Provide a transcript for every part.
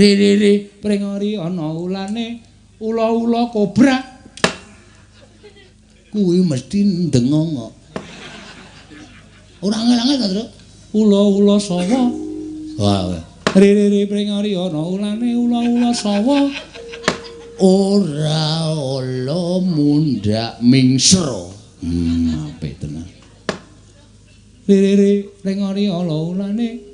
Riri pringori ana ulane ula-ula kobra. Kuwi mesti ndengong kok. Ora angel-angel ta, Truk? Ula-ula sawa. Wah. Riri pringori ana ulane ula-ula sawa. Ora ala mundhak mingsra. Apik tenan. Riri pringori ana ulane.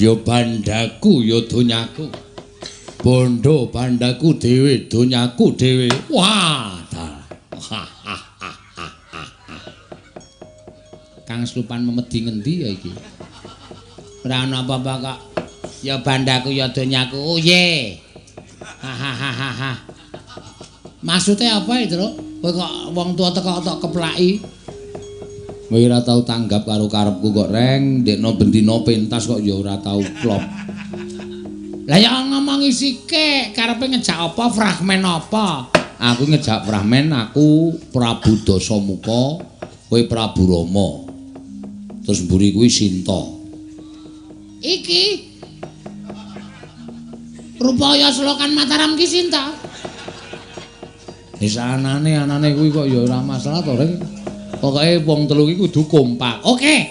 Ya bandaku ya donyaku. Bondo bandaku dhewe, donyaku dhewe. Wah, Kang Slupan memedi ngendi ya iki? Ora ana apa-apa kok. Ya bandaku ya donyaku. Oh ye. Hahaha. Maksude apa iki, Truk? Kowe kok wong tuwa teko tok keplaki? Kowe ora tau tanggap karo karepku kok, Reng. Ndekno bendina pentas kok ya ora tau klop. Lah ya ngomongi sithik, karepe ngejak apa, fragmen apa? Aku ngejak fragmen aku Prabu Dasamuka, kowe Prabu Rama. Terus mburi kuwi Sinta. Iki rupaya Selokan Mataram ki Sinta. Wis anane kuwi kok ya ora masalah to, Reng. Pokoke wong telu iki kudu kompak. Oke.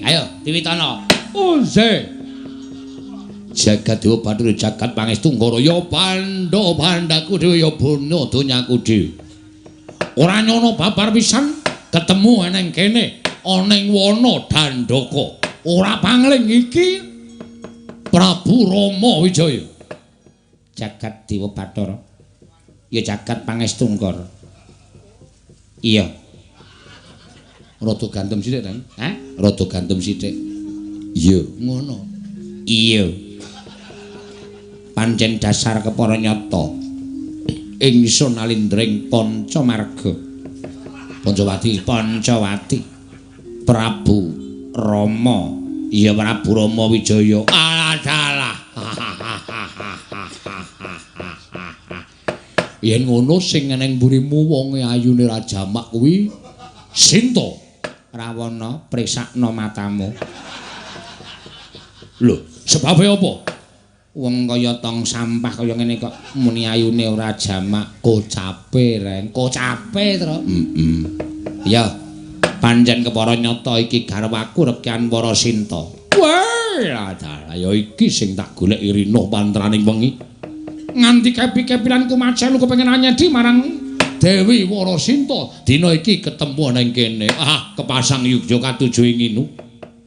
Ayo diwitono. Oze. Jagat Dewa Bathara jagat Pangestu Nggara ya bandha bandaku dhewe ya bono donyaku dhewe. Ora nyono babar pisan ketemu eneng kene ana ing wana Dandaka. Ora pangling iki Prabu Rama Wijaya. Jagat Dewa Bathara ya jagat Pangestu Nggara. Iya. Rada gantem sithik, Reng. Hah? Rada gantem sithik. Iya, ngono. Iya. Pancen dasar kepara nyata. Ingsun alindring panca marga. Pancawati, Pancawati. Prabu Rama. Iya Prabu Rama Wijaya. Alah. Yen ngono sing eneng mburimu wonge ayune ra jamak kuwi Sinta. Rawana prisakna matamu. Lho, sebabe apa? Wong kaya tong sampah kaya ngene kok muni ayune ora jamak. Kocape, Reng. Kocape, Tru. Heeh. Ya, pancen kepara nyata iki garwaku Rekyan Warasinta. Wah, dalah ya iki sing tak golek rino pantraning wengi. Nganti kepi-kepilan kumacelu kepengin anyedi marang Dewi Warasinta. Dina iki ketemu nang kene. Ah, kepasang yugya katuju ing nginu.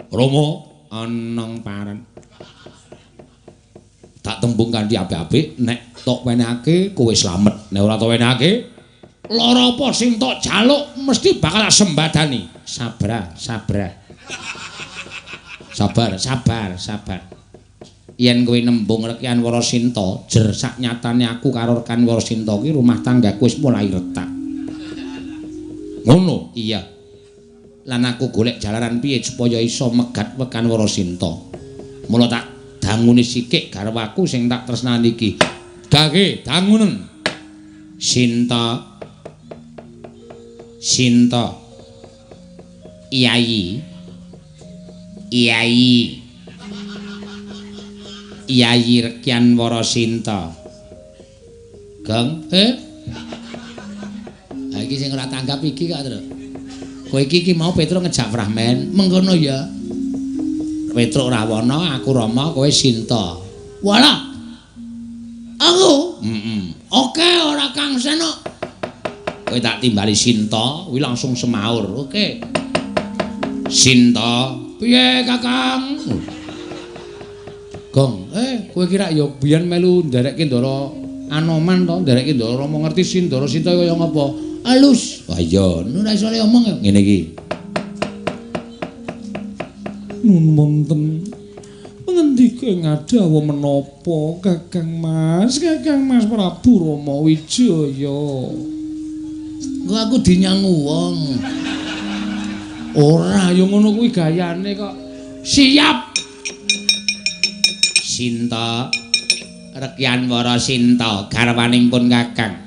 Rama anang paren. Tak tembung kanthi apik-apik, nek tok wenehake kowe slamet, nek ora tok wenehake Lara apa sing tok jaluk mesti bakal tak sembadani. Sabar, sabar. Sabar, sabar, sabar. Yen kowe nembung Rekyan Warasinta, jer sak nyatane aku karo Rekan Warasinta ki rumah tanggaku wis mulai retak. Ngono? Iya. Lan aku golek jalaran piye supaya iso megat Rekan Warasinta. Mula tak dangune sikik garwaku sing tak tresnani iki. Gage dangunen. Sinta. Sinta. Yai. Yai. Yayi Rekyan Warasinta. Gong, eh? Ha iki sing ora tanggap iki kok, Tru. Kowe iki mau Petruk ngejak Fragmen, mengkono ya. Petruk Rawana, aku Rama, kowe Sinta. Walah. Aku? Heeh. Oke, ora Kang Seno. Kowe tak timbali Sinta, kuwi langsung semaur. Oke. Sinta, piye Kakang? Gong, kowe kira ya biyen melu nderekke Ndara Anoman to, nderekke Ndara Rama ngerti Sindara Sinta kaya ngapa? Alus. Wah iya, ora iso le omong ya ngene iki. Nun wonten pangendika ngadhawa menapa Kakang Mas, Kakang Mas Prabu Rama Wijaya. Engko aku dinyangu wong. Ora, ya ngono kuwi gayane kok. Siap. Sinta Rekyan Warasinta garwanipun Kakang.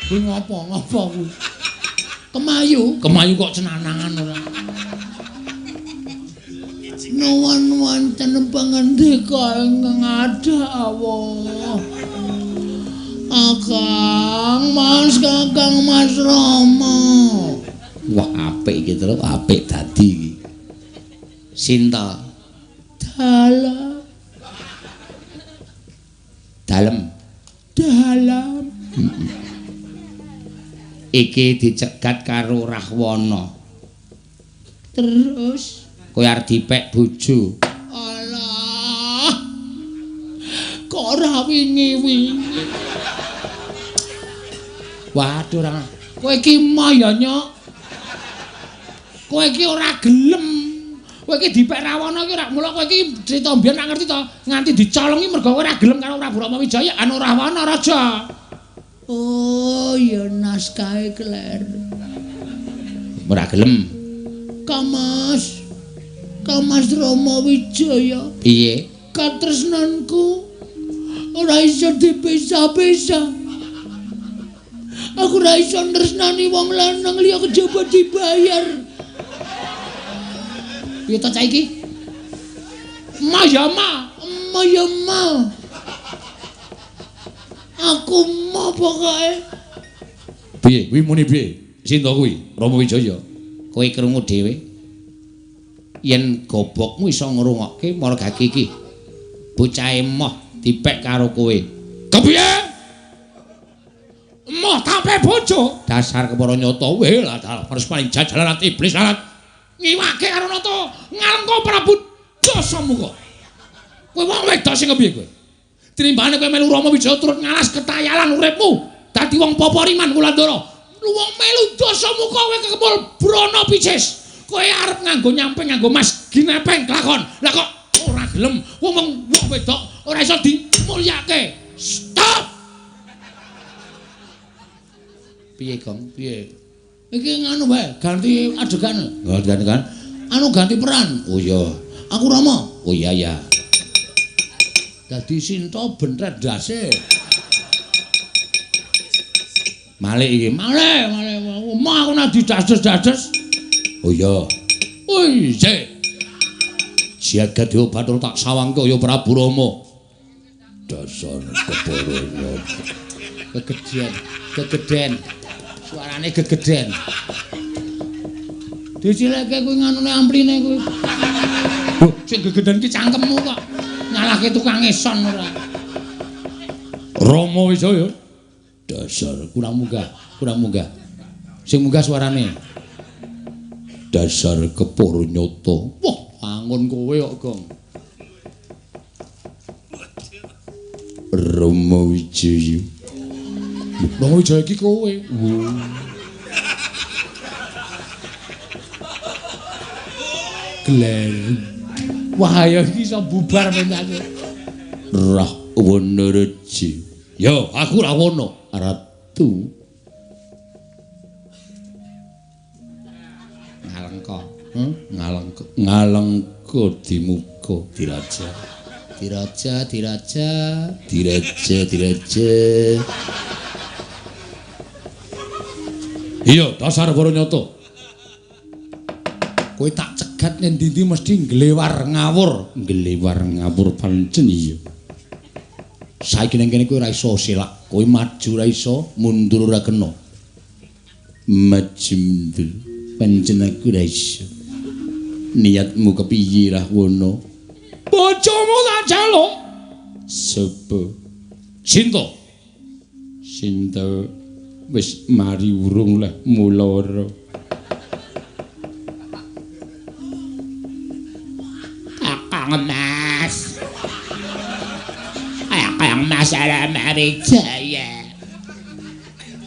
Kuwi ngopo ngopo kuwi? Kemayu, kemayu kok cenanangan ora. Nuwun wonten pangandika ingkang adhawuh. Kakang Mas, Kakang Mas Rama. Wah, apik iki terus, apik dadi iki. Sinta dalam dalem dalam iki dicegat karo Rahwana. Terus kowe arep dipek bojo. Alah, kok ora wingi-wingi. Waduh, ora. Kowe iki maya nyok. Kowe iki ora gelem. Kowe iki dipek Rawana iki ora mula kowe iki crita mbiyen ora ngerti to, nganti dicolongi mergo kowe ora gelem karo Prabu Rama Wijaya anu Rahwana raja. Oh, ya naskahe kler. Ora gelem. Kamas. Kamas Rama Wijaya. Piye? Katresnanku ora iso dipisah-pisah. Aku ora iso nresnani wong lanang liya kejaba dibayar. Piye to cah iki? Ma ya ma, ma ya ma. Aku ma pokoke. Piye? Kuwi muni piye? Sinta kuwi, Rama Wijaya. Kowe krungu dhewe. Yen gobokmu iso ngrungokke margake iki. Bocahe moh dipek karo kowe. Kepiye? Moh tape bojo. Dasar kepara nyata we lah harus paling jajalan iblis lalat. Ngiwake karo nata ngalengka Prabu Dasamuka. Kowe wong wedok sing kepiye kowe? Tinimbane kowe melu Rama Wijaya turut ngalas ketayalan uripmu. Dadi wong poporiman Wulandara. Lu wong melu Dasamuka kowe kekepul brana picis. Kowe arep nganggo nyamping nganggo mas ginepeng kelakon. Lah kok ora gelem wong wong wedok ora iso dimulyake. Stop. Piye, Gong? Piye? Iki nganu wae, ganti adegan. Ganti adegan. Anu ganti peran. Oh iya. Aku Rama. Oh iya ya. Dadi Sinta bentret ndase. Malik iki, malik, malik. Omah aku nak didas-das. Oh iya. Oi, sik. Jagat Dewa Bathara tak sawangke ya Prabu Rama. Dasar kepara nyata. Gegeden, gegeden. Suarane gegeden. Dicileke kuwi nganune ampline kuwi. Lho, sing gegeden ki cangkemmu kok. Nyalahke tukang eson ora. Rama Wijaya. Dasar kurang munggah, kurang munggah. Sing munggah suarane. Dasar kepara nyata. Wah, bangun kowe kok, Gong. Rama Wijaya. Rama Wijaya iki kowe. Gler. Wah, ya iki iso bubar mentake. Rahwana Reji. Yo, aku Rahwana, ratu. Ngalengka. Ngalengka, ngalengka dimuka diraja. Diraja, diraja, diraja, diraja. Iya, dasar para nyata. Kowe tak cegat ning ndi-ndi mesti nglewar ngawur, nglewar ngawur pancen iya. Saiki ning kene kowe ora iso selak, kowe maju ora iso, mundur ora kena. Maju mundur, pancen aku ora iso. Niatmu kepiye Rahwana? Bojomu tak jaluk. Sapa? Sinta. Sinta wis mari urung leh mulara. Kakang Mas. Kakang Mas Rama Wijaya.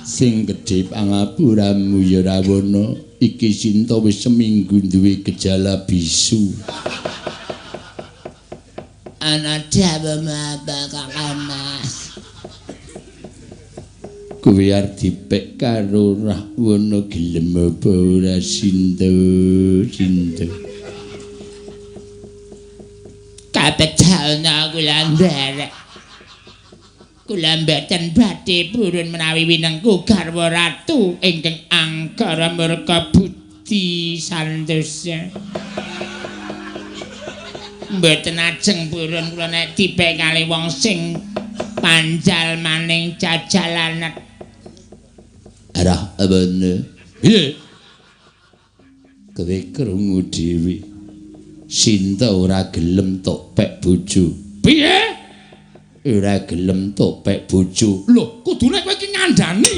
Sing gedhe pangapuramu ya Rahwana, iki Sinta wis seminggu duwe gejala bisu. Ana dawuh apa Kakang Mas? Kowe arep dipek karo Rahwana gelem apa ora Sinta? Sinta. Kabejana kula nderek. Kula mboten badhe purun menawi winengku garwa ratu ingkang angkara murka budi santosa. Mboten ajeng purun kula nek dipek kali wong sing panjal maning jajalanet. Rahwana. Piye? Kowe krungu dhewe. Sinta ora gelem tok pek bojo. Piye? Ora gelem tok pek bojo. Lho, kudune kowe iki ngandani.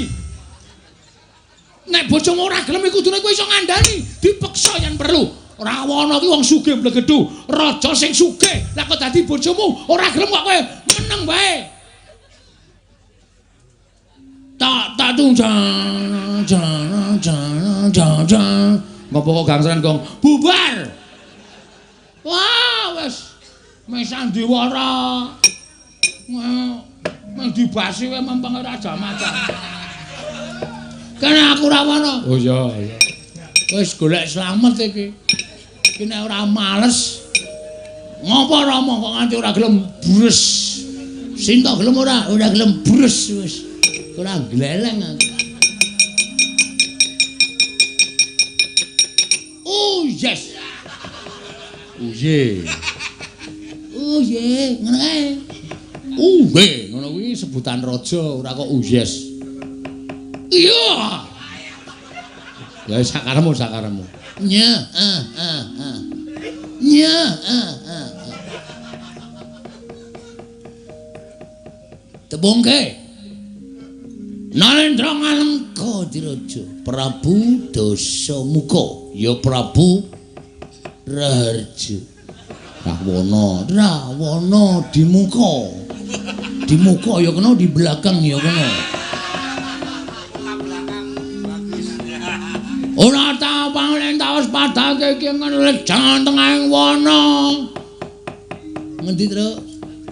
Nek bojomu ora gelem kudune kowe iso ngandani, dipeksa yen perlu. Rahwana ki wong sugih mblegedhu, raja sing sugih. Lah kok dadi bojomu ora gelem kok kowe meneng wae. Tak tak tung jang jang jang jang jang. Ngopo kok gangseran gong? Bubar. Wah, wis meh sandiwara. Meh dibasi wae mempeng raja macan. Kene aku Rahwana. Oh iya, iya. Wis golek slamet iki. Iki nek ora males. Ngopo Rama kok nganti ora gelem bres. Sinta gelem ora? Ora gelem bres wis. Ora gleleng aku. Oh yes. Oh ye. Oh ye, ngono kae. Uwe, ngono kuwi sebutan raja, ora kok oh yes. Iya. Ya sakaremu, sakaremu. Nya, ah ah ah. Nya, ah ah. Tebongke. Narendra Ngalengka diraja Prabu Dasamuka ya Prabu Raharja. Rahwana, Rahwana di muka. Di muka ya kena, di belakang ya kena. Ora tau panglen taos padake iki ngelejang tengahing wana. Ngendi, Truk?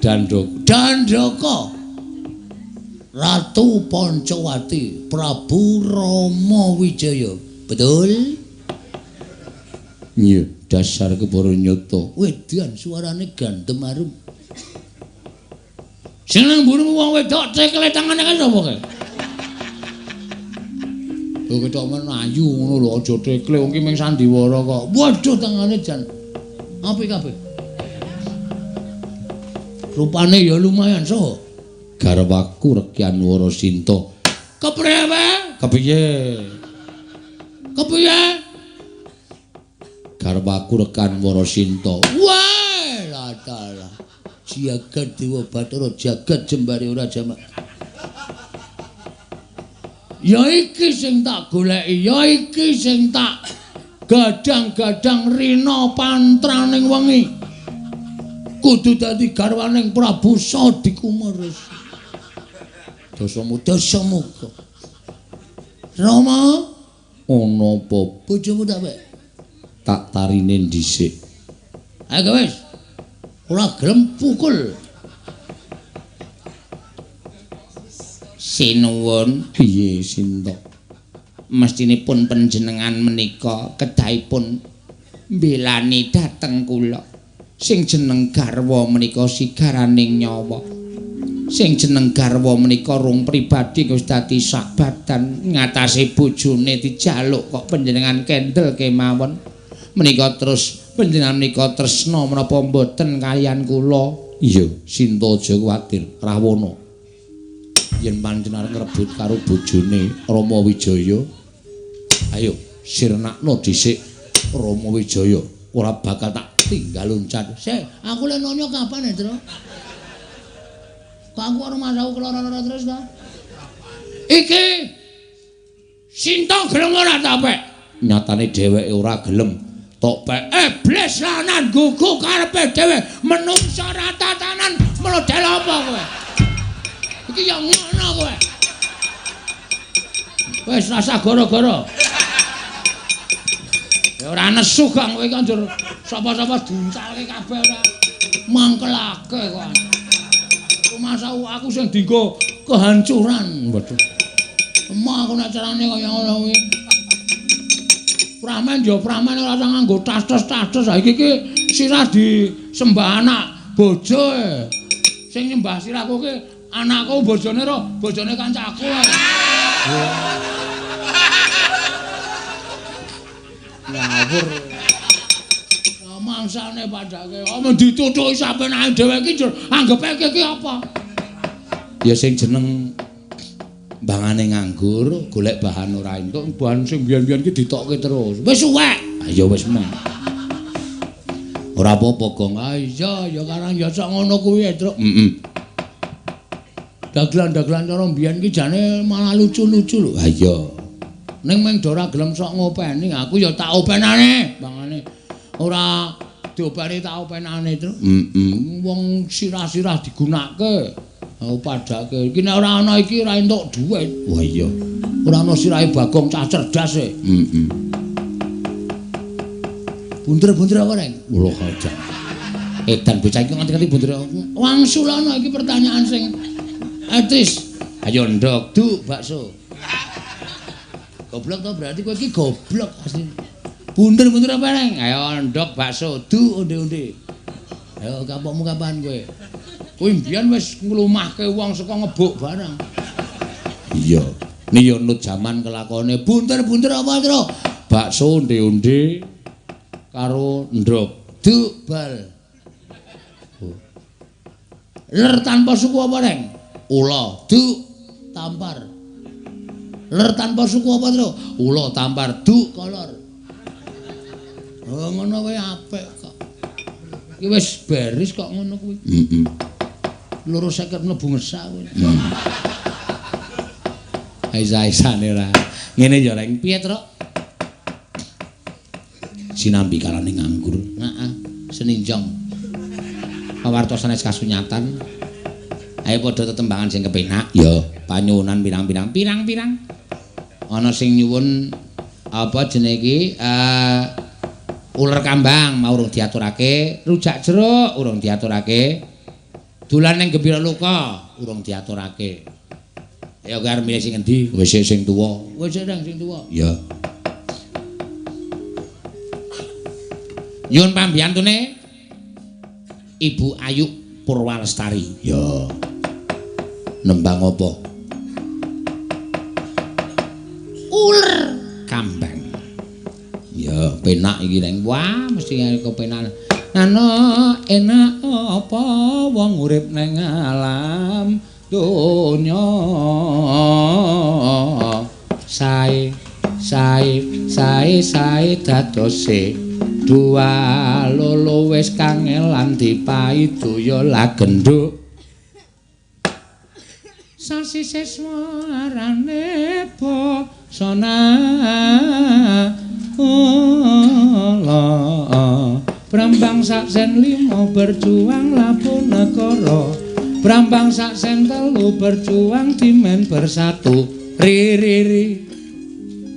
Dandaka. Dandaka. Ratu Pancawati, Prabu Rama Wijaya. Betul? Iya, dasar kepara nyata. Wedan suarane gandem arum. Sing nang mburi wong wedok cekle tangane kan sapa kae? Lho ketok men ayu ngono lho, aja cekle wong ki mung sandiwara kok. Waduh tangane jan apik kabeh. Rupane ya lumayan so. Garwaku Rekyan Warasinta. Kepriwe? Kepiye? Kepiye? Garwaku Rekan Warasinta. Wah, ladalah. Jagat Dewa Bathara jagat jembare ora jamak. Ya iki sing tak goleki, ya iki sing tak gadang-gadang rina pantraning wengi. Kudu dadi garwaning Prabu Sadikumara. Dasamuka dasamuka. Rama ana apa bojomu tak pek? Tak tarine dhisik. Ayo wis. Ora gelem pukul. Sinuwun. Piye Sinta? Mestinipun panjenengan menika kedahipun mbelani dhateng kula. Sing jeneng garwa menika sigaraning nyawa. Sing jeneng garwa menika rung pribadi wis dadi sabadan ngatasi bojone dijaluk kok panjenengan kendel kemawon. Menika terus panjenengan menika tresna menapa mboten kaliyan kula? Iya, Sinta aja kuwatir, Rahwana. Yen panjenengan ngrebut karo bojone Rama Wijaya, ayo sirnakno dhisik Rama Wijaya, ora bakal tak tinggal loncat. Sik, aku le nanya kapan, Hendro? Kok aku ora masaku keloro-loro terus ta? Iki Sinta gelem ora ta, Pek? Nyatane dheweke ora gelem. Tok pek iblis lanan gugu karepe dhewe menungsa ratatanan mlodel apa kowe? Iki ya ngono kowe. Wis rasa gara-gara. Ya ora nesu Kang kowe iki anjur sapa-sapa diuncalke kabeh ora mangkelake kok. Rumangsaku aku sing dienggo kehancuran. Waduh. Emoh aku nek carane kaya ngono kuwi. Pramen ya pramen ora usah nganggo tas-tas. Ha iki iki sirah disembah anak bojo. Sing nyembah sirahku ki anakku bojone ro bojone kancaku. Ngawur. Mangsane padake. Oh ditutuki sapenake dhewe iki anggepe iki apa? Ya sing jeneng bangane nganggur, golek bahan ora entuk, bahan sing biyen-biyen iki ditokke terus. Wis suwek. Ha ya wis meh. Ora apa-apa, Gong. Ha iya, ya karang ya sak ngono kuwi, Truk. Heeh. Dagelan-dagelan cara mbiyen iki jane malah lucu-lucu lho. Ha iya. Ning meng ora gelem sok ngopeni, aku ya tak openane, bangane. Ora diopeni tak openane, Truk. Heeh. Wong sirah-sirah digunake. Aku padake. Iki nek ora ana iki ora entuk dhuwit. Wah iya. Ora ana sirahe Bagong cah cerdas e. Heeh. Bunder-bunder apa, Reng? Lho aja. Edan bocah iki ngerti-ngerti bunder. Wangsulana iki pertanyaan sing etis. Ayo ndok du bakso. Goblok to berarti kowe iki goblok asli. Bunder-bunder apa, Reng? Ayo ndok bakso du onde-onde. Ayo kapokmu kapan kowe? Kuwi mbiyen wis nglumahke wong saka ngebuk barang. Iya. Ni yo nut jaman kelakone bunder-bunder apa, Tru? Bakso onde-onde karo ndok du bal. Oh. Ler tanpa suku apa, Reng? Ula du tampar. Ler tanpa suku apa, Tru? Ula tampar du kolor. Oh, ngono wae apik kok. Iki wis beris kok ngono kuwi. Heeh. 250 mlebu ngesak kowe. Aisa-aisane ora. Ngene ya, Reng. Piye, Truk? Sinambi kalane nganggur. Heeh, seninjong. Pawartosan es kasunyatan. Ayo padha tetembangan sing kepenak. Ya, panyuwunan pirang-pirang. Pirang-pirang. Ana sing nyuwun apa jenenge iki? Uler kambang mau urung diaturake, rujak jeruk urung diaturake. Dolan ning Gembira Loka urung diaturake. Ayo kowe arep milih sing endi? Wis sing tuwa. Wis sing tuwa. Ya. Nyuwun pambiyantune Ibu Ayu Purwalestari. Ya. Nembang apa? Uler kambang. Ya, penak iki, Reng. Wah, mesti kepenak. Ana enak apa wong urip nang alam donya. Sae sae sae sae dadose dua lolo wis kangelan dipaido ya lagenduk. Sasi seswarane basana ala Brambang saksen limo berjuang lapu negara Brambang sak sen telu berjuang dimen bersatu. Ri ri ri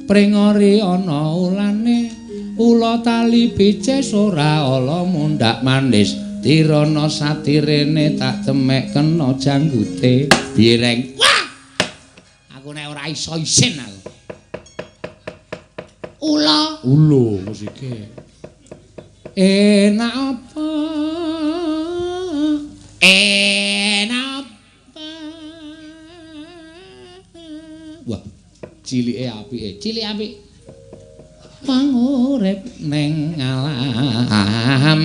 pringori ana ulane ula tali picis ora ala mundhak manis tirana satirene tak demek kena janggute bireng. Wah, aku nek ora iso isin aku. Ula ulo musike enak apa, enak apa. Wah, cilike apike, cilik apik. Pangurip ning alam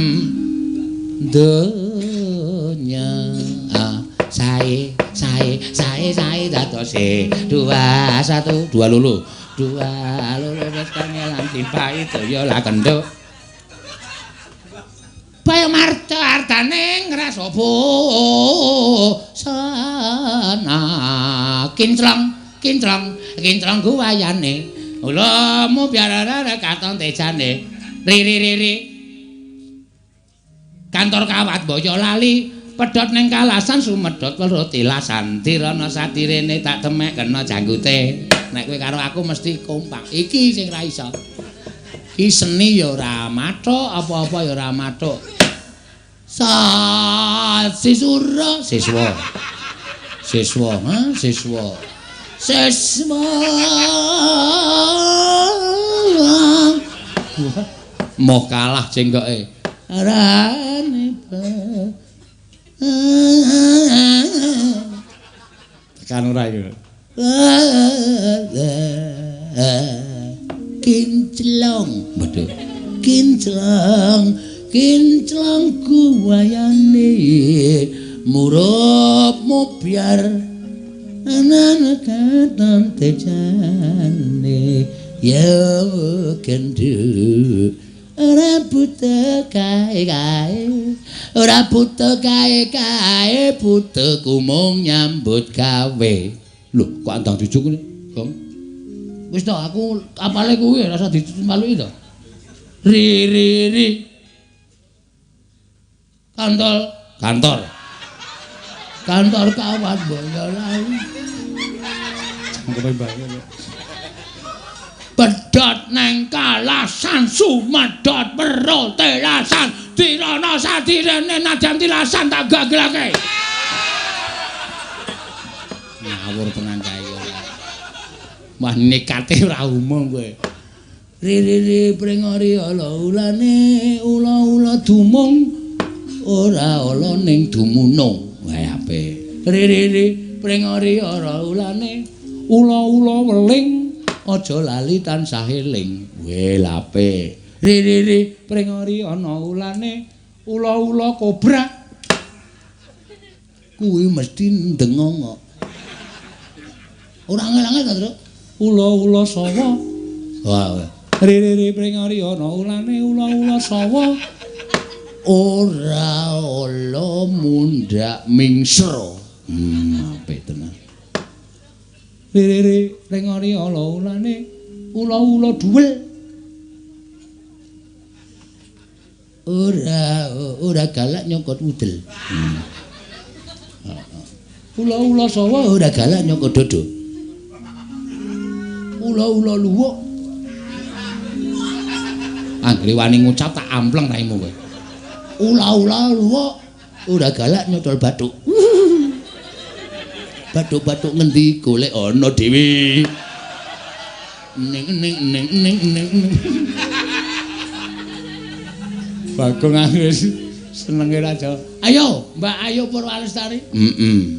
donya sae sae sae sae dadose 2 1 2 lolo 2 lolo wis kangelan tipai daya la kendhuk. Bayo marta artane ngrasa bosana kinclong kinclong kinclong guwayane ulamu biarara katon tejane ri ri ri ri kantor kawat Boyolali pedhot ning kalasan sumedhot weruh tilasan tirana satirene tak demek kena janggute. Nek kowe karo aku mesti kompak. Iki sing ra iso. Iki seni ya ora mathuk, apa-apa ya ora mathuk. Sisura siswa. Siswa, ha siswa. Siswa. Moh kalah jenggoke. Arane tekan ora iki. Kinclong, waduh. Kinclong, kinclong guwayane murup mubyar anan katon tejane ya gendhu ora buta kae-kae, ora buta kae-kae, buta kumung nyambut gawe. Lho, kok andang jujuk ngene, Gong? Wis to, aku apale kuwi rasa dimaluki to. Ri ri ri. Kantor, kantor. Kantor kawat Boyolali. Cangkeme banget. Pedhot neng kalasan sumedhot perut telasan dirana sadirene najan tilasan tak gaglake. Ngawur tenan kae ora. Wah nekate ora umum kowe. Ri ri ri pringori ala ulane ula-ula dumung ora ala ning dumunung. Wae apik. Ri ri ri pringori ora ulane ula-ula weling aja lali tansah eling. Weh apik. Ri ri ri pringori ana ulane ula-ula kobra kuwi mesti ndengongok. Ora angel-angel ta, Truk? Ula-ula sawa. Wah. Ri ri ri pringori ana ulane ula-ula sawa ora ala mundhak mingsra. Apik tenan. Ri ri ri pringori ana ulane ula-ula duwel ora ora galak nyokot udel. Ula-ula sawa ora galak nyokot dodo. Ula-ula luwuk. Anggere wani ngucap tak ampleng raimu kowe. Ula-ula luwuk ora galak nyocol bathuk. Bathuk-bathuk ngendi golek ana dhewe. Ning ning ning ning ning. Bagong anggere senenge raja. Ayo, Mbak Ayu Purwalestari. Heeh.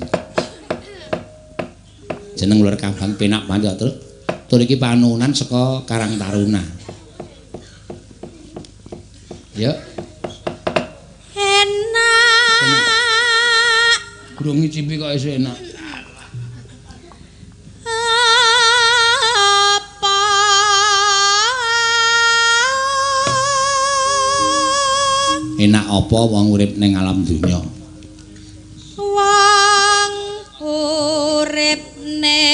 Jeneng Lur Kambang penak banget to, Truk. Tur iki panunan saka Karang Taruna. Yuk. Enak. Durung ngicipi kok isih enak. Apa? Enak apa wong urip ning alam donya? Wong urip ning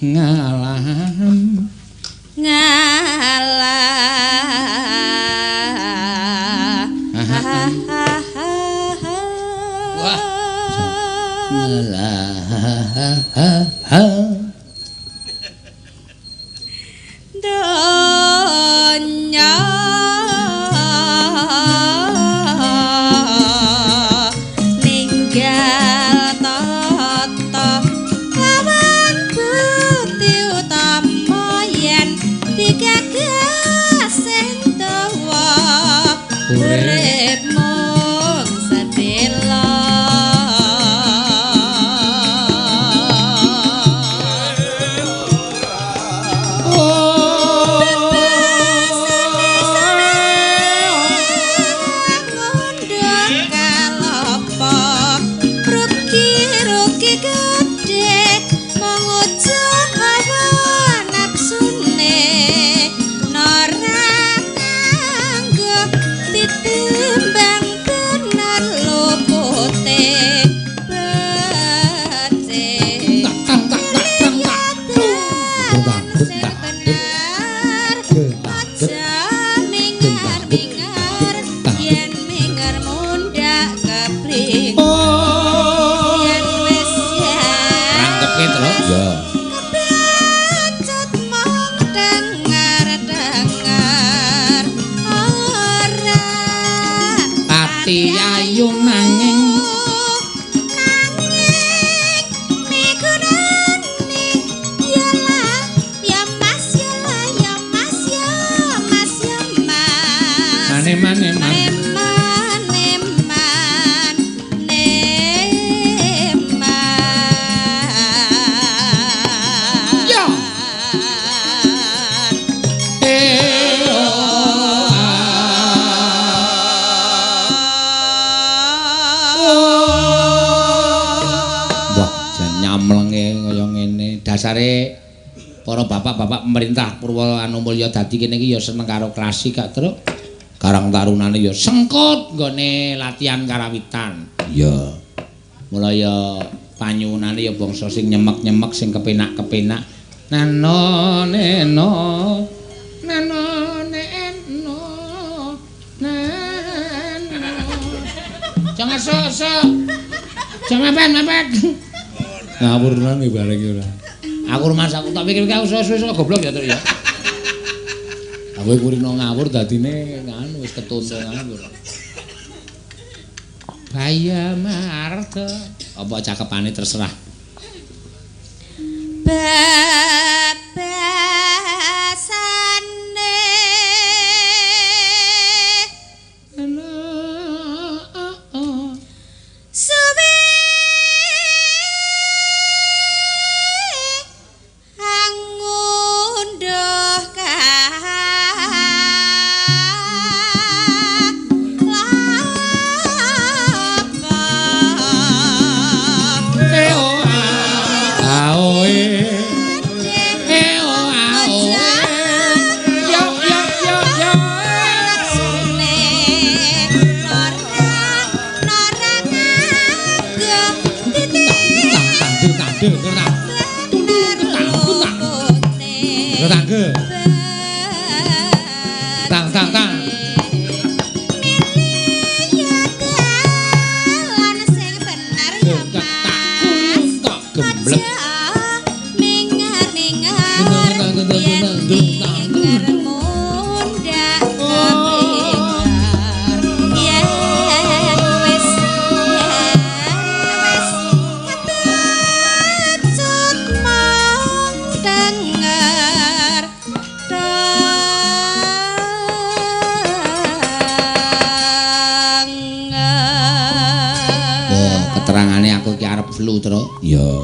ngalam ngalah. ha ha. Donya ninggal tata lawan bukti utama yen digagas sing dawa urip mung sedhela. Dasare para bapak-bapak pemerintah Purwanumulya dadi kene iki ya seneng karo klasik gak truk. Karang tarunane ya sengkut nggone latihan karawitan. Iya. Mula ya panyuwunane ya bangsa sing nyemek-nyemek sing kepenak-kepenak. Nano neno nano neno neno. Jangan sok-sok. Jangan mepet-mepet. Ngawur nang bareng iki ora. Aku rumah aku tak pikir aku suwe-suwe goblok ya Truk ya. Aku kurino ngawur dadine nganu wis ketonto ngawur. Baya Marta. Apa cakepane terserah. Bebasane suwe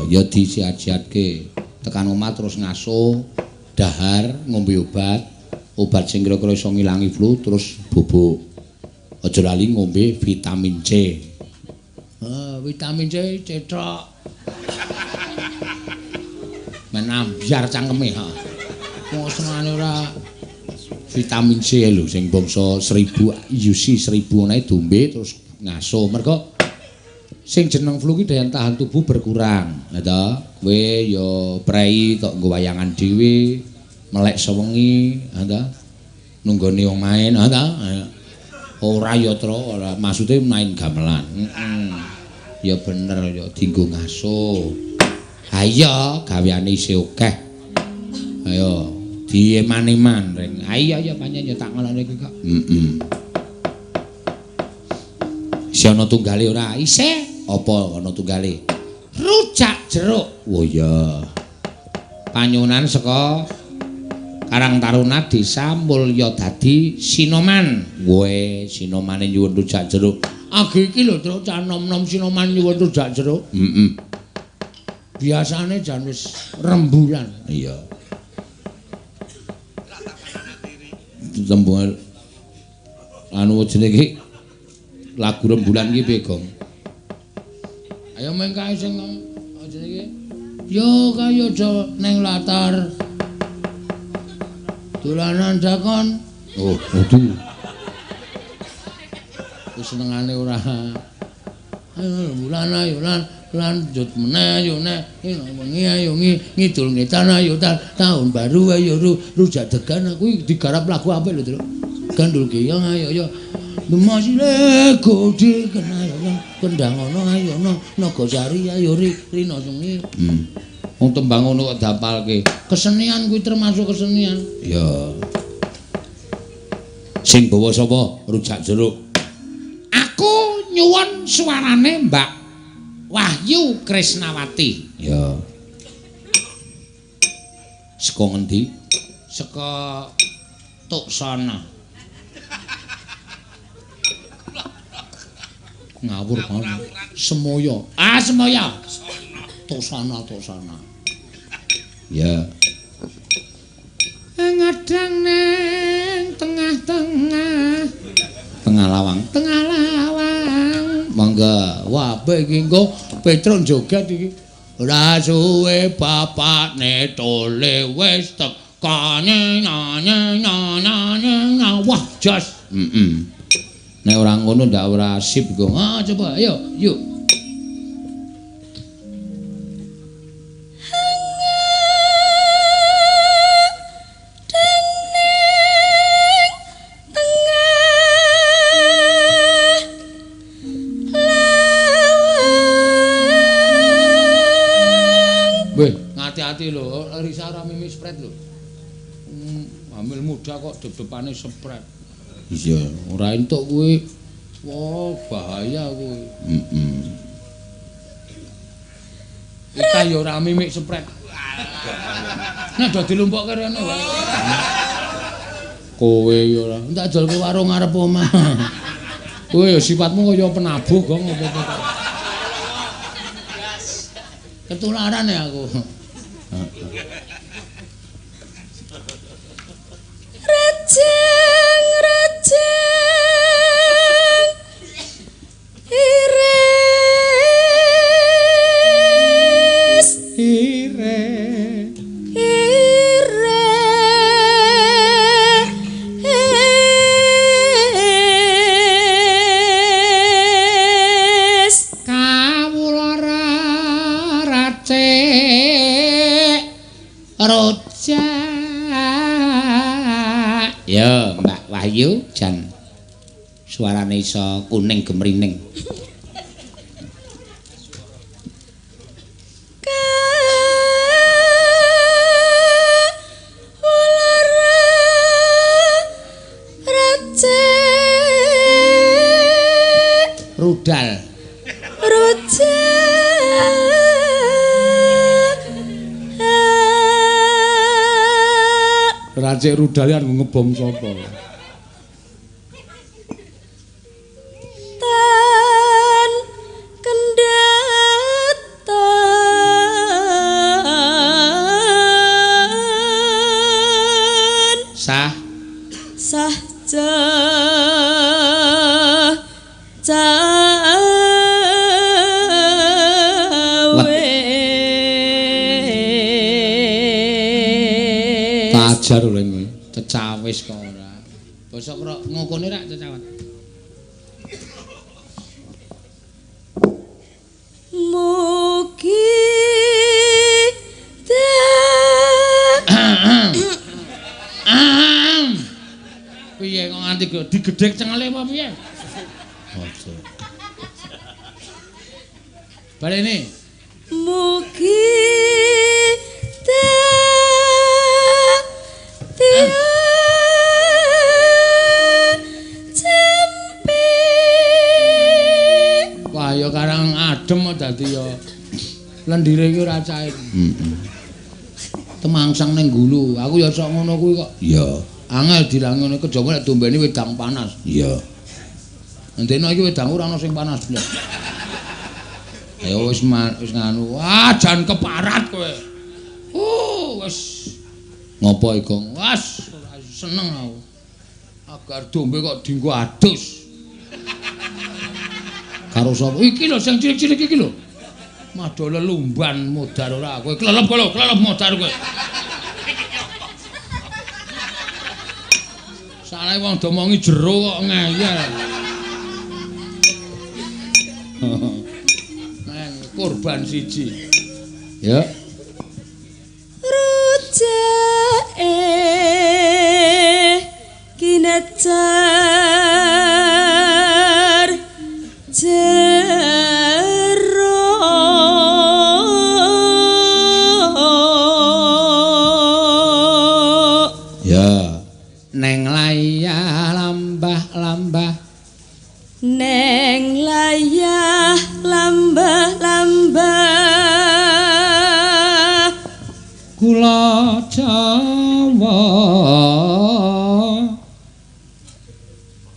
Ya disiat-siatke tekan omah terus ngaso dahar ngombe obat obat sing kira-kira iso ngilangi flu terus bubuk. Aja lali ngombe vitamin C. Vitamin C cethok. Men ambyar cangkeme ha. Wong senengane ora vitamin C lho sing bangsa 1000 UC 1000 nae dombe terus ngaso. Mergo sing jeneng flu ki daya tahan tubuh berkurang, ya ta? Kowe ya prei tok nggo wayangan dhewe, melek sewengi, ya ta? Nunggone wong main, ya ta? Ora ya, Tru, ora maksude main gamelan. Heeh. Ya bener ya dienggo ngaso. Ha iya, gaweane isih akeh. Ayo, dieman-eman ring. Ha iya ya pancen ya tak ngelokne iki kok. Heeh. Isih ana tunggale ora? Isih. Apa ana tunggale? Rujak jeruk. Oh iya. Panyuwunan saka Karang Taruna Desa Mulyadadi Sinoman. Woe, Sinomane nyuwun rujak jeruk. Agi iki lho, Truk, cah nom-nom Sinoman nyuwun rujak jeruk. Heeh. Biasane jan wis rembulan. Iya. Tembung anu jenenge iki lagu rembulan iki piye, Gong? Ayo meng kae sing jenenge iki. Yo kaya aja ning latar. Dolanan dakon. Oh, waduh. Wis senengane ora. Ayo rembulan ayo lan lanjut meneh ayo neh wengi ayo ngidul ngetan ayo tahun baru ayo rujak degan kuwi digarap lagu apik lho, Truk. Gandul geyong ayo yo. Masile godi kena ayo kendang ana ayo Nagasari ayo rina sungi. Wong tembang ngono kok dapalke. Kesenian kuwi termasuk kesenian. Ya. Sing bawa sapa? Rujak jeruk. Aku nyuwun suarane Mbak Wahyu Krisnawati. Ya. Saka ngendi? Saka Tuksana. Ngawur banget. Semoyo. Ah, Semoyo. Tuksana, Tuksana. Ya. Ngadang neng tengah-tengah. Tengah lawang. Tengah lawang. Monggo. Wah, apik iki engko Petruk joget iki. Ora suwe bapakne tole wis tekane na na na na. Wah, jos. Heeh. Nek ora ngono ndak ora sip kok. Ah, coba ayo, yuk. Weh, ngati-ati lho, Risa ora mimi spread lho. Hamil muda kok dep-depane spread. Iya, ora entuk kuwi. Wah, bahaya kuwi. Heeh. Ika ya ora mimik spread. Nek do dilumpukke rene wae. Kowe ya ora. Tak jolke warung ngarep omah. Kowe ya sifatmu kaya penabuh gong apa-apa. Ketularan ya aku. Rejeng rejeng iris iris iris kawula racik rojak. Ya, Mbak Wahyu jan suarane iso kuning gemrining. Rudal. Rujak. Racik rudal yang ngebom sapa? Tan kendatan. Sah. Sah Tajar oleh kowe. Cecawis kok ora. Basa krok ngokone rak cecawat. Mugi Piye kok nganti digedhek cengele apa piye? Aja. Balene. Mugi dadi cempe. Wah ya karang adem kok dadi ya lendire iki ora cair. Heeh. Temangsang ning gulu. Aku ya sok ngono kuwi kok. Iya. Angel dilangi ngono kejaba nek dombene wedang panas. Iya. Ndeno iki wedang ora ana sing panas blas. Ayo wis wis nganu. Wah, jan keparat kowe. Wis. Ngopo iku? Wes, ora seneng aku. Agar dombe kok dienggo adus. Karo sapa? Iki lho sing cilik-cilik iki lho. Madha lelumban modar ora kowe. Klelep lho, klelep modar kowe. Salah wong domongi jero kok ngeyel. Neng korban siji. Ya. Rujake kinecar jero. Ya. Neng layah lambah-lambah. Neng layah lambah-lambah. Kula Jawa.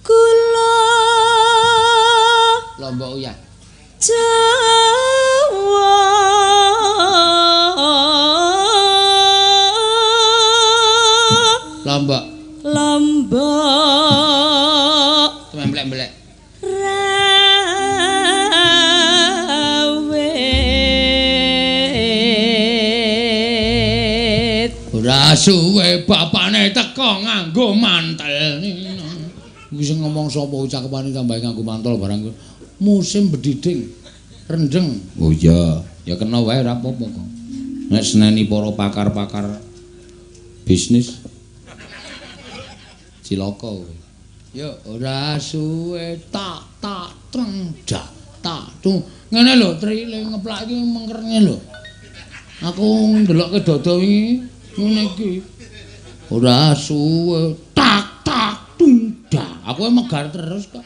Kula Lombok uyah. Jawa. Lombok. Lombok. Tememplek-mblek. Rawit. Ora suwe bapane teko nganggo mantel. Iki sing ngomong sapa cakepane tambahe nganggo mantel barang. Musim bediding, rendeng. Oh iya, ya kena wae ora apa-apa kok. Nek seneni para pakar-pakar bisnis cilaka kowe. Ya ora suwe tak tak treng dak tak tung. Ngene lho, Tri le ngeplak iki mengkerne lho. Aku ndelokke dada wingi ngene iki. Ora suwe tak tak tung dak. Aku megar terus kok.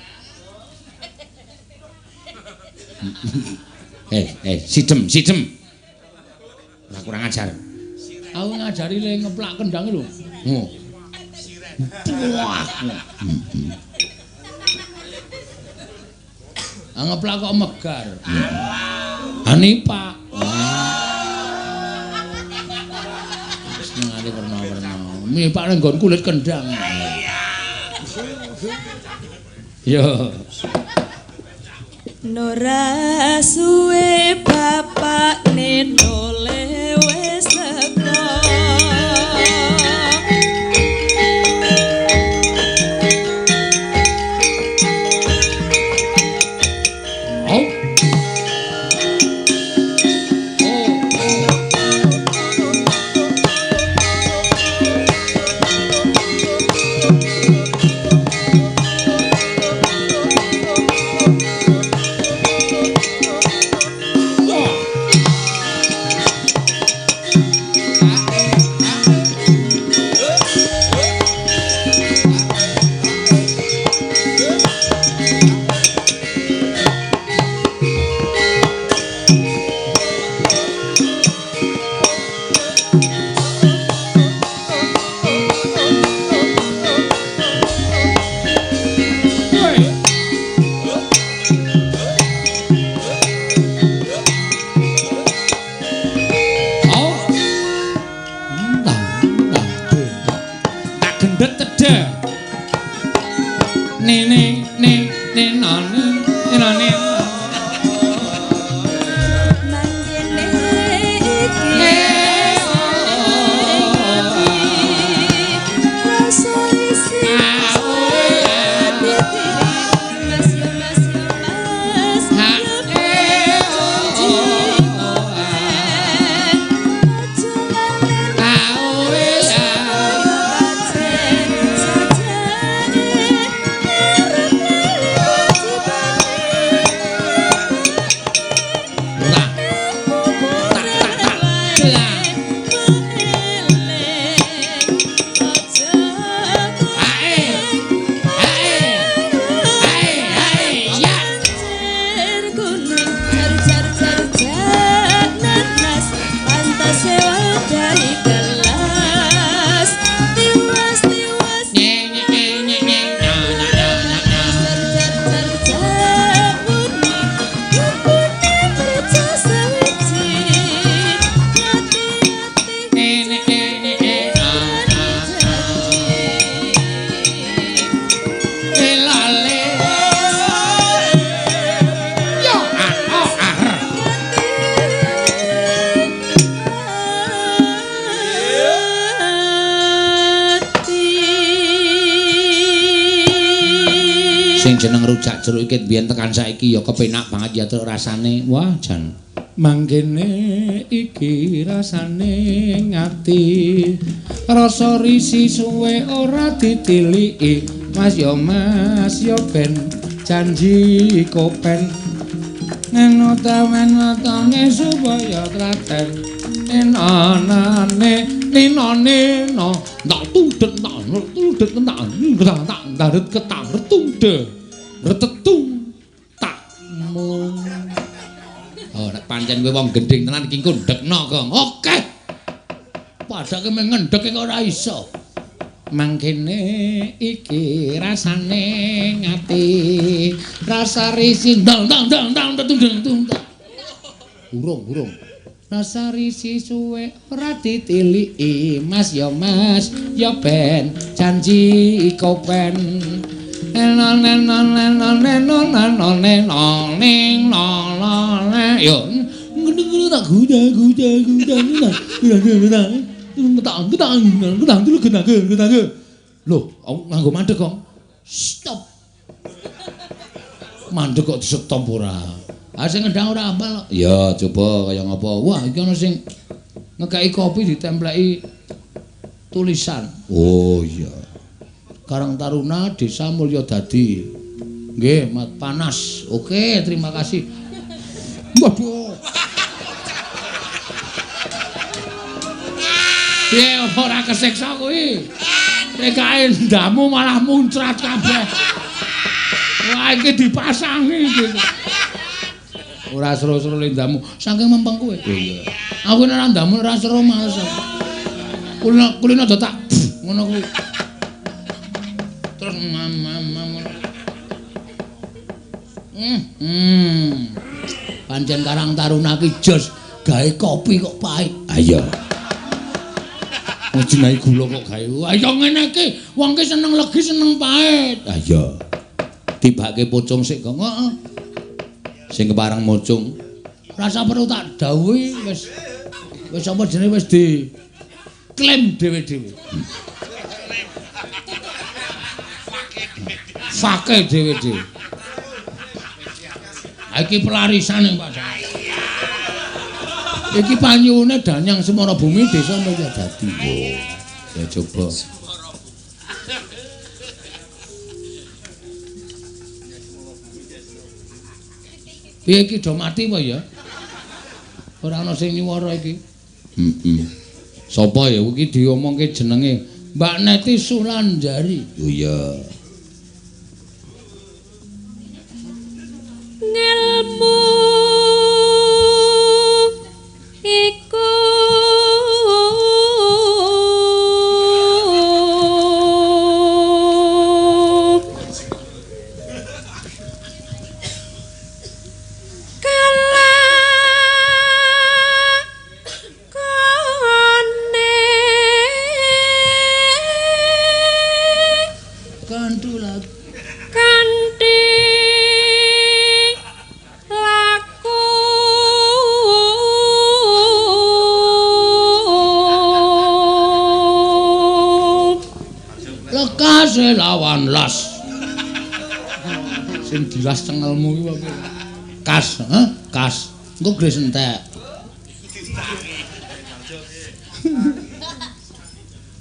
Sidem, sidem. Ora kurang ajar. Aku ngajari le ngeplak kendang lho. Oh. Wah. Ngeplak kok megar. Hani Pak. Senengane werna-werna. Mipak nang nggon kulit kendang. Yo. Nora suwe bapakne nole wis teko. Oh. Oh, oh. Sing jeneng rujak jeruk iki biyen tekan saiki ya kepenak banget ya truk rasane. Wah, jan. Mangkene iki rasane ngati. Rasa risi suwe ora ditiliki. Mas ya mas ya ben janji kopen. Neno tawen watane supaya traten. Enanane ninane no tak tudet tak tudet tak tak daret ketang retunde retetung tak mlung. Oh nek pancen kowe wong gendhing tenan iki engko ndekno, Gong. Oke. Padake mung ngendhek kok ora iso. Mangkene iki rasane ngati rasa risi ndang ndang ndang ndang tetundeng tung. Urung urung. Rasa risi suwe ora ditiliki. Mas ya mas ya ben janji kopen. Eno neno neno neno neno neno ning no no ne yo ngene tak guda guda guda guda guda tak tak tak dulu kena kena. Lho, nganggo mandek kok. Stop. Mandek kok disetop ora? Ah sing ngendang ora apal. Ya coba kaya ngapa. Wah, iki ana sing ngekeki kopi ditempleki tulisan. Oh iya. Karang Taruna Desa Mulyodadi. Nggih, mat panas. Oke, terima kasih. Waduh. Piye ora kesiksa kuwi? Rekae ndamu malah muncrat kabeh. Wah, iki dipasangi iki. Ora seru-seru lendamu, saking mempeng kowe. Iya. Aku nek ora ndamu ora seru males aku. Kulino kulino do tak ngono kuwi. Terus mam mam mam. Pancen Karang Taruna ki jos gawe kopi kok pahit. Ha iya. Jenenge gula kok gawe. Ayo ngene iki, wong ki seneng legi seneng pahit. Ha iya. Tibake pocong sik kok. Heeh. Sing kepareng mocong. Rasa perlu tak dawuhi wis wis apa jenenge wis di klaim dhewe-dhewe. Fake dhewe-dhewe. Ha iki pelarisane Pak. Iki panyuwune Danyang Semara Bumi Desa Mulyadadi. Ya coba. Piye iki do mati apa ya? Ora ana sing nyuwara iki. Heeh. Sapa ya iki diomongke jenenge Mbak Neti Sulanjari. Oh iya. Ngelmu iku kalakone kanthi kanthi laku lekase lawan las. Sing dilas cengelmu iki apa? Kas, ha? Kas. Engko gres entek.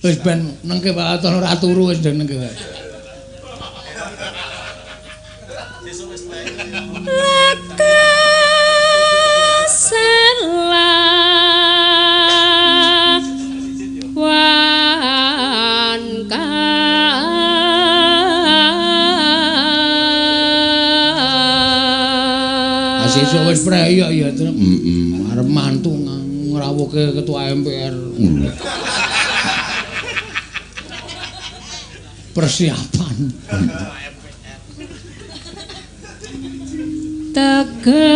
Wis ben nengke wae ora turu wis nengke wae. Lekase lawan kas. Sesuk wis prei ya ya. Heeh, arep mantu ngrawuhke ketua MPR. Persiapan. Tegese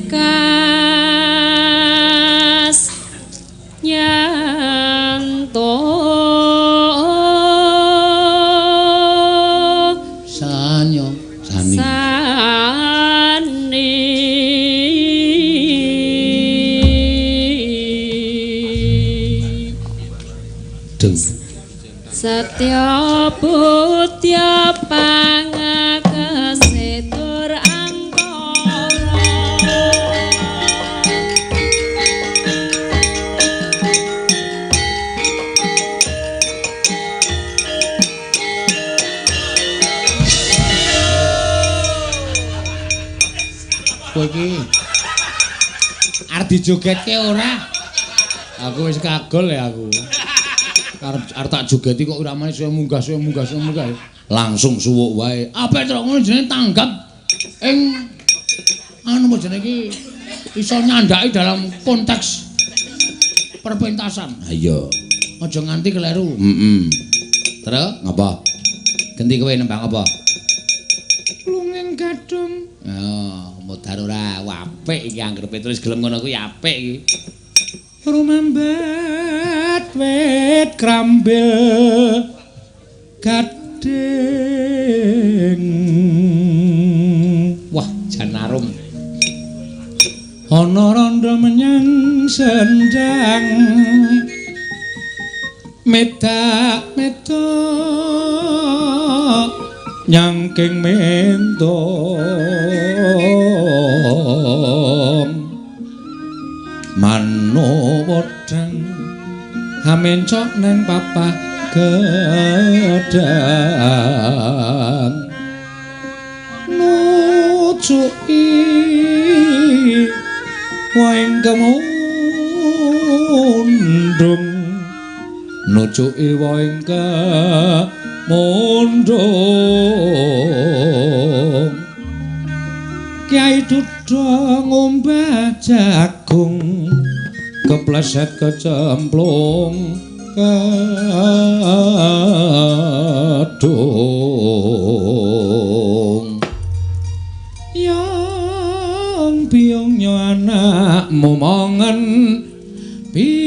kas nyanto sanyo sani sani deng Setya budya pangakese tur angkara. Kowe iki arep dijogetke ora? Aku wis kagol ya aku. Arep tak jogeti kok ora mane suwe munggah suwe munggah suwe munggah. Langsung suwuk wae. Apik truk ngono jenenge tanggap ing anu apa jenenge iki iso nyandhaki dalam konteks perpentasan. Ha iya. Aja nganti keleru. Heeh. Terus ngapa? Genti kowe nembang apa? Lunging gadhung. Oh, modar ora apik iki anggere Petrus gelem ngono kuwi apik iki. Rumambat wit krambil gading. Wah, jan arum. Ana randha menyang sendang medak metok nyangking mendong mano wedang hamencok neng papah gedang nucuki waing kemundung nucuki waing kemundung Kyai Duda ngombah jagung kepleset kecemplung kedung. Yang biyung nyo anakmu mongen biyung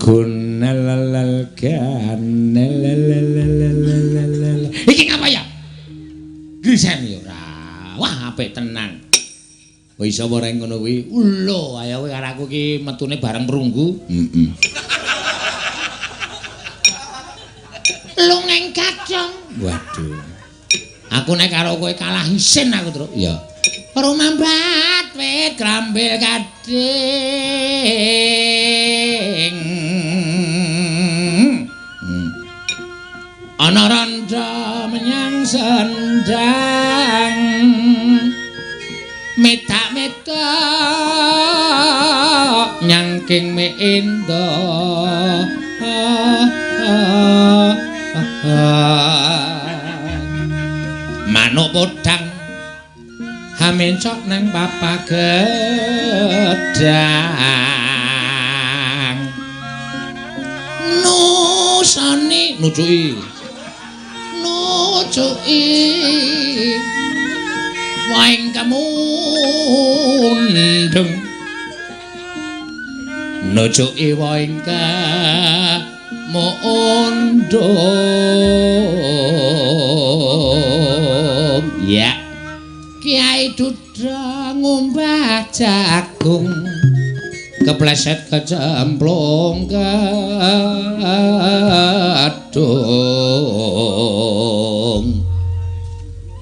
gunelelel ganelelelelelelel. Iki ngapa ya? Griseni ora. Wah, apik tenan. Wis iso ora ngono kuwi? Lho, ayo kowe karo aku iki metune bareng prunggu. Heeh. Lungeng kacang. Waduh. Aku nek karo kowe kalah isin aku, Truk. Ya. Rumambat wit krambil gading. Ana randha menyang sendang metak-metok nyangking mendo. Manuk podang hamencok nang papa gedang nusani nucuki nucuki waing kemundung nucuki waing kemundung. Ya Kyai Duda ngumbah jagung kepleset kecemplung kedung.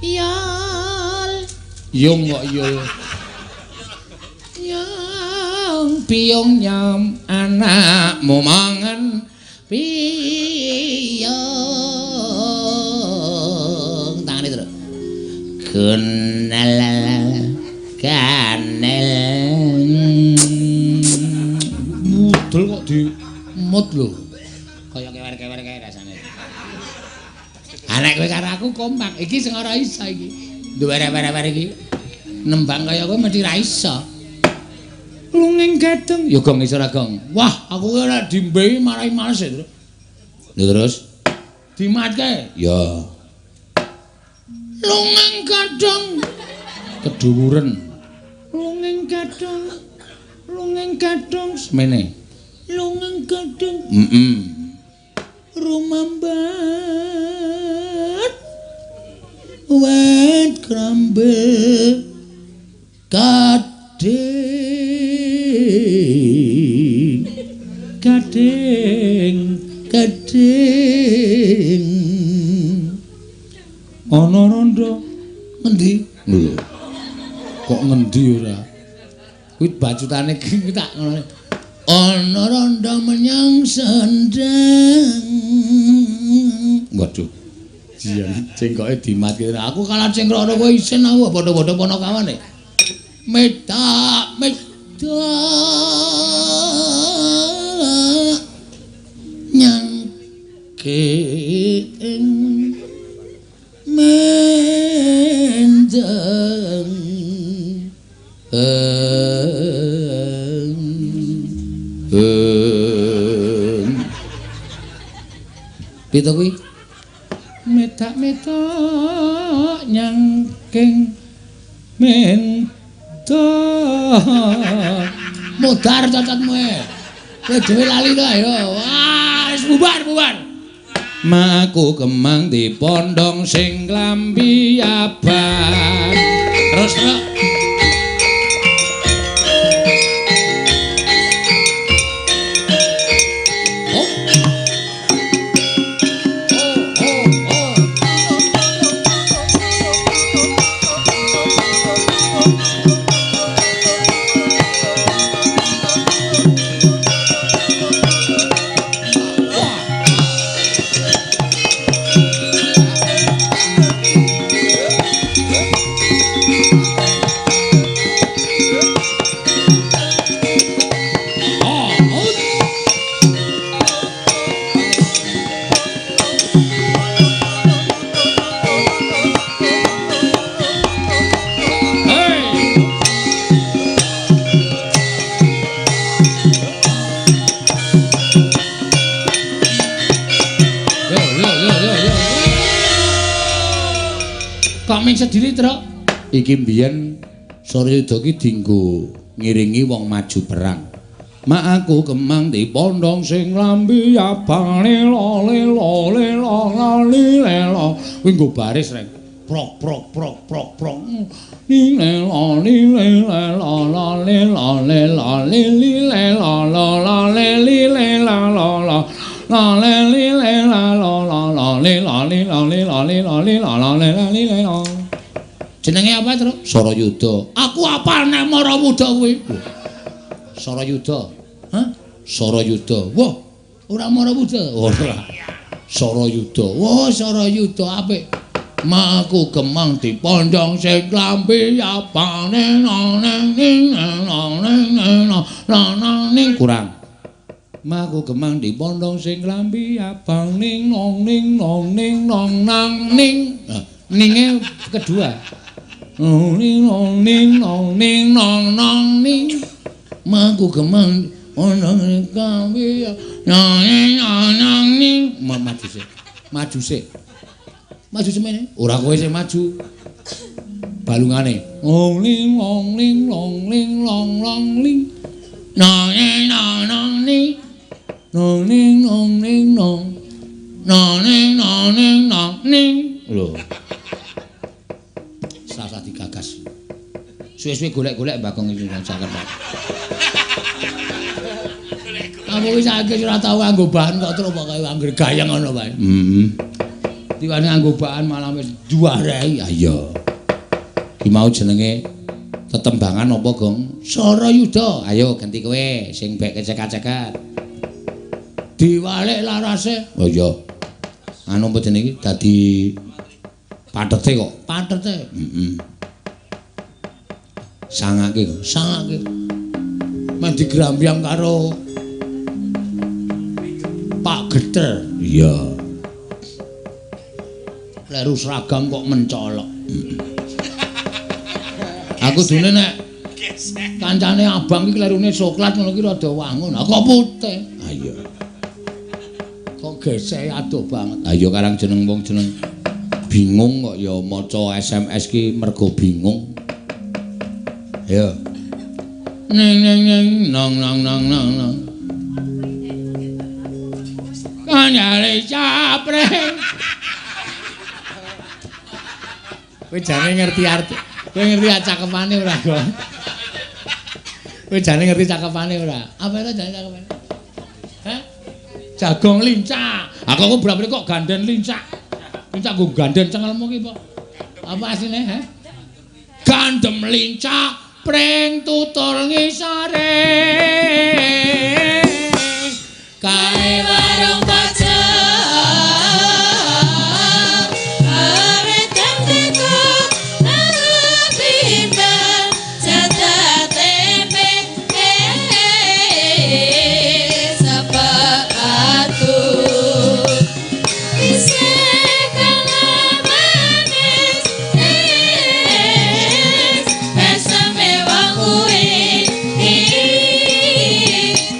Yol yung kok yul yang biyung nyam anakmu mangan biyung. Tangane terus gunelel ganel mudul kok di mut lho kaya kewer-kewer kae rasane. Anek kowe karo aku kompak iki sing ora iso iki duwere-were iki nembang kaya kowe mesti ra iso. Lunging gadung ya gong iso ra gong. Wah aku ora dimbehi marai males ya, Truk. Lha terus dimatke ya lunging gadung keduwuren lunging gadung lunging gadung semene lunging gadung. Heeh. Rumambat wet krambil gading. Kok ngendi ora? Kuwi bacutane ki tak ngono. Ana rondo menyang sendang. Waduh. Jian cengkoke dimatke. Aku kalah cengkrok kowe isin aku padha-padha ponokawane. Medak medak nyangke ing mendeng. Piye to kuwi? Medak-medak nyangking mentok. Modar cocotmu e. Kowe dhewe lali to ayo. Wah, wis bubar, bubar. Maku kemang dipondhong sing klambi abang. Terus, terus. Sediri, Truk. Iki mbiyen Suryuda ki dienggo ngiringi wong maju perang. Mak aku kemang dipondhong sing lambi abang lelo lelo lelo lali lelo. Kuwi nggo baris reng. Prok prok prok prok prok. Ni lelo ni lelo la lelo lelo li lelo la li lelo la la la li la la la la li la li la li la li la li la la li la. Jenenge apa, Truk? Sarayuda. Aku apal nek Marawuda kuwi. Sarayuda. Hah? Sarayuda. Wah, ora Marawuda. Ora. Sarayuda. Wah, Sarayuda apik. Maku kemang dipondhong sing klambi abang neng neng ning neng neng neng ning kurang. Maku kemang dipondhong sing klambi abang ning nong ning nong ning nong nang ning. Nah, ninge kedua. Ning nong ning nong ning nong nong ning. Maku kemang ana ing klambi nang ning nang ning. Maju sik. Maju sik. Maju semene. Ora kowe sing maju. Balungane. Ong ning long ning long ning long long ling. Nang ning nang nang ning. Nong ning nong ning nong. Nang ning nang ning nang ning. Lho. Sasah digagas. Suwe-suwe golek-golek Bagong iki nang caket. Aku wis saiki ora tau nganggo bahan kok terus pokoke anggere gayeng ngono wae. Heeh. Tiwane nganggo bahan malah wis duarei. Ha iya. Ki mau jenenge tetembangan apa, Gong? Sarayuda. Ayo ganti kowe sing bek kecekat-cekat. Diwalik larase. Oh iya. Anu apa jenenge iki dadi patete kok. Patete. Heeh. Sangake kok. Sangake. Men digrambyang karo Pak Geter. Iya. Kleru seragam kok mencolok. Aku dene nek kancane abang iki klerune coklat ngono ki rada wangun. Kok putih. Ha iya. Kok geseke adoh banget. Ha iya karang jeneng wong jeneng bingung kok ya maca SMS ki mergo bingung. Ya. Ning ning ning nong nong nong nong nong. Kanyale capre. Kowe jane ngerti arti. Kowe ngerti cakepane ora, Gong? Kowe jane ngerti cakepane ora? Apa itu jane cakepane? Hah? Jagong lincah. Aku kok berapa kok ganden lincah. Lincah nggo ganden cengelmu ki apa? Apa asline, hah? Gandem lincah pring tutul ngisore. Kae warung pojok wedang teko tahu timbang jatah tempe sepatu isih kalah manis eseme wong kuwi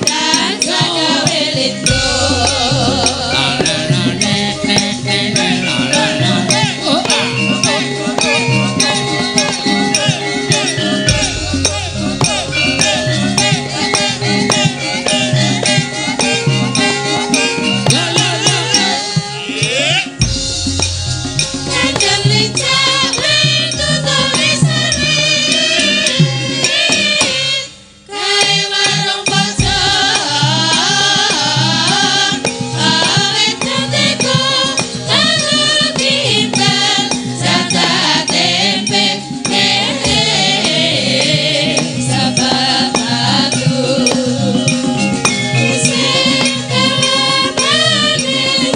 tansah gawe lindho. Gandem lincah pring tutul ngisore kae warung pojok wedang teko tahu timbang jatah tempe sepatu isih kalah manis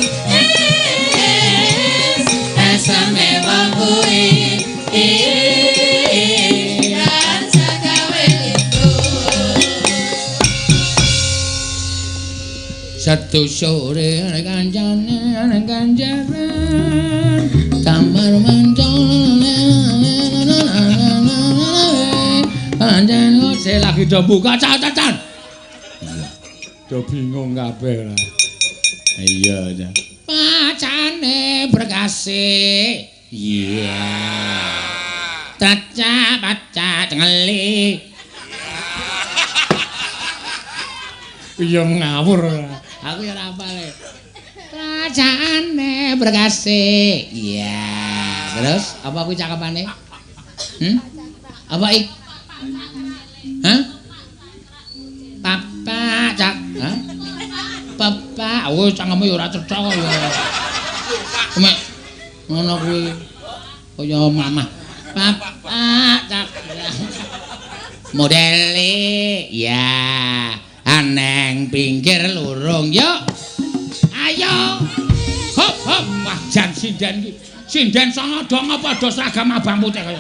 eseme wong kuwi tansah gawe lindho. Setu sore kancane kancaran tamar mancol pancen ngose lagi do buka catatan. Do bingung kabeh lah. Iya ya. Pacane berkasih. Iya. Caca paca cengeli. Iya ngawur. Aku ya ora hafal. Rajane berkasih. Iya. Terus apa kuwi cakepane? Apa ik? Hah? Papa cak. Hah? Papa, oh cangkeme ya ora cocok kok ya. Mek ngono kuwi kaya mamah. Papa cak. Modele ya. Aneng pinggir lurung yuk. Ayo. Hop hop. Wah jan sinden iki. Sinden sanga do ngapa do seragam abang putih kaya.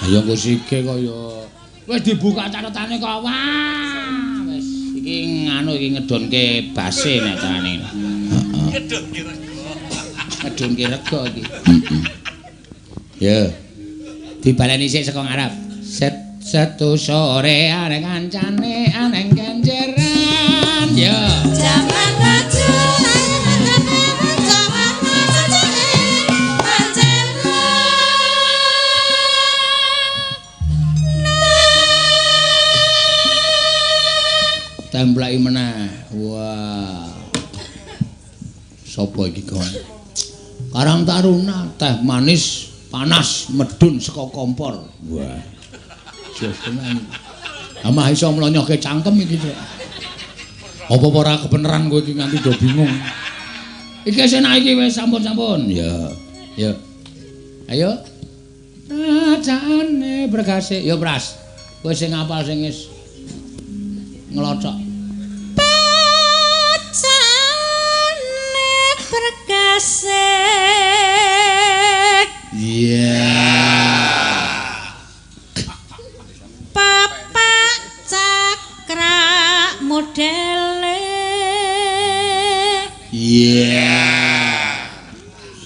Ayo engko sike kaya. Wis dibuka catetane kok. Wah, wis iki nganu iki ngedonke base nek carane. Heeh. Ngedonke rega. Ngedonke rega iki. Ya. Dibaleni sik saka ngarep. Set setu sore arek kancane aneng kenjeran. Ya. Jaman maju jaman maju pancen. Templeki meneh. Wah. Sopo iki kon? Karang Taruna teh manis panas medun saka kompor. Wah. Jos tenan. Amah iso mlonyohke cangkem iki, Cuk. Apa ora kebeneran kowe iki nganti do bingung. Iki wis enak iki wis sampun-sampun. Ya. Ya. Ayo. Rajane berkasih. Ya, Pras. Kowe sing ngapal sing wis nglocok. Pacane berkasih. Iya. Papak cakra modele. Iya.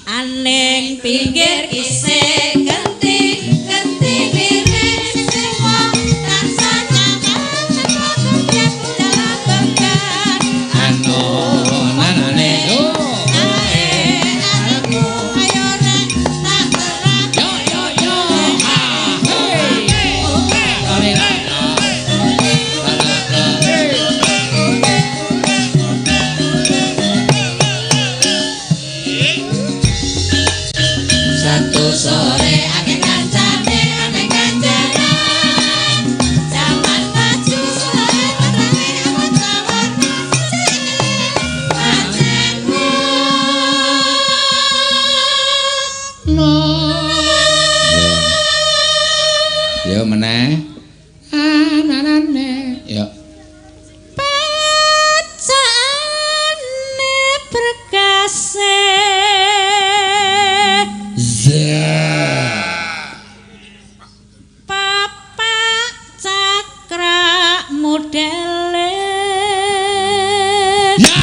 Aneng pinggir isih genti genti miris wong tansah nyaman dalam berkat Anu nanane yo. ae arepmu ayo rek tak terang Yo yo Ya meneh. Anane. Ya. Pacane berkase. Papak cakra modele. Ya.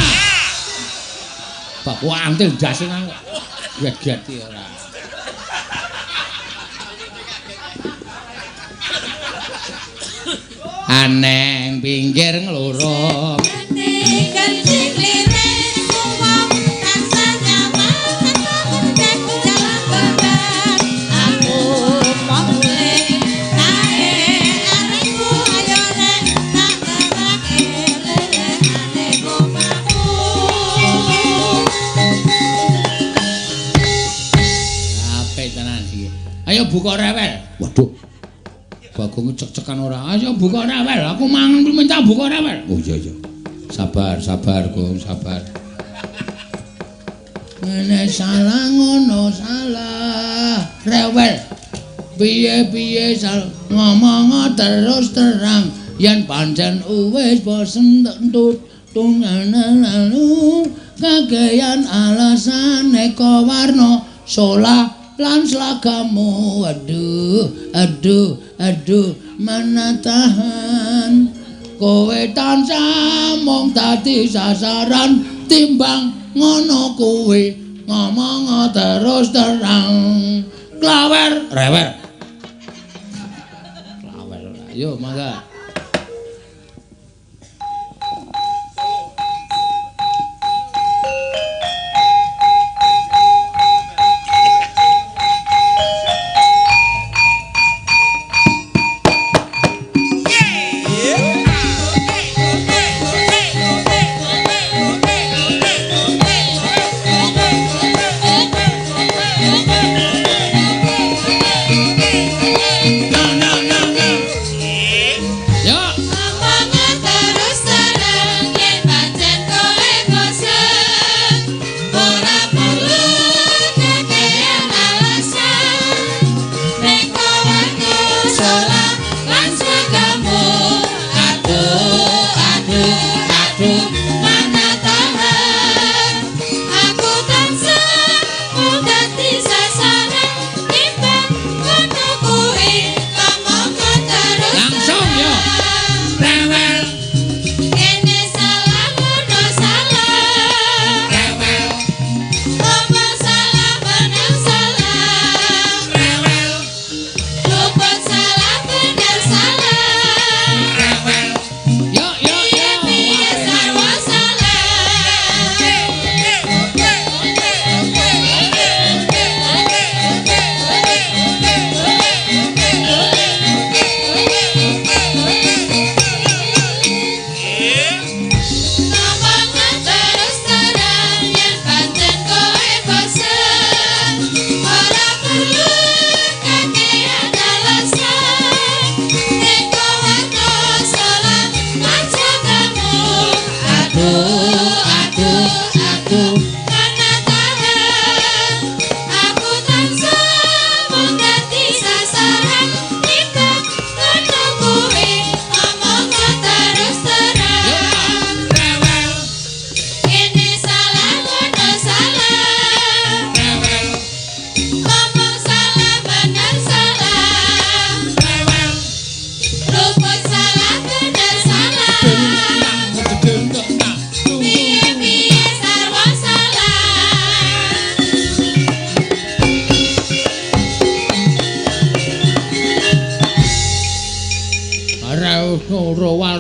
Bapak antil ndase nang gati ora. Aneng pinggir ngloro. Apik tenan iki. Ayo buka rewel. Waduh. Bagong cek-cekan ora. Ayo buka rewel, aku mangan minta buka rewel. Oh iya iya. Sabar, sabar Gong, sabar. Ngene salah ngono salah. Rewel. Piye-piye salah ngomong terus terang yen pancen wis bosen tut tungane lalu kakeyan alasan eka warna solah lan slagamu. Aduh, aduh, aduh, mana tahan kowe tansah mung dadi sasaran timbang ngono kuwi ngomong terus terang. Klawer, rewer. Klawer. Ayo mangga.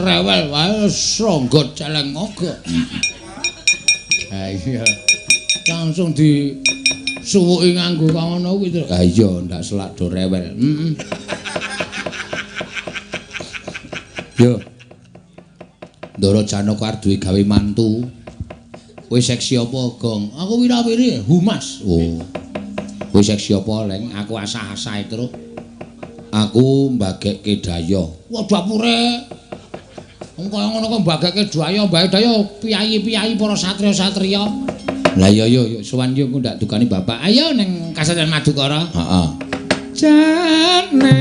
Rewel wae srangga celeng naga. Ha iya. Langsung di suwuki nganggo ngono kuwi. Ha iya, ndak selak do rewel. Heeh. Yo. Ndara Janaka arep duwe gawe mantu. Kowe seksi apa, Gong? Aku wirawiri humas. Oh. Kowe seksi apa, Leng? Aku asah-asahe truk. Aku mbagekke daya. Wah, dapure. Wong kaya ngono kok mbagekke daya, mbae daya piyayi-piyayi para satriya-satriya. Lah iya yo sowan yo engko ndak dukani bapak. Ayo ning Kasatriyan Madukara. Heeh. Jane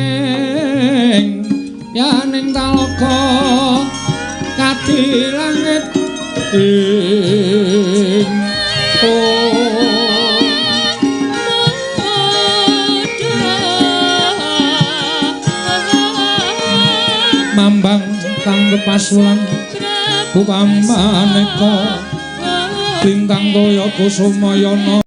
Yaning talaga kadi langit ing mambang kang pasulan upamaneka lintang toya kusumayana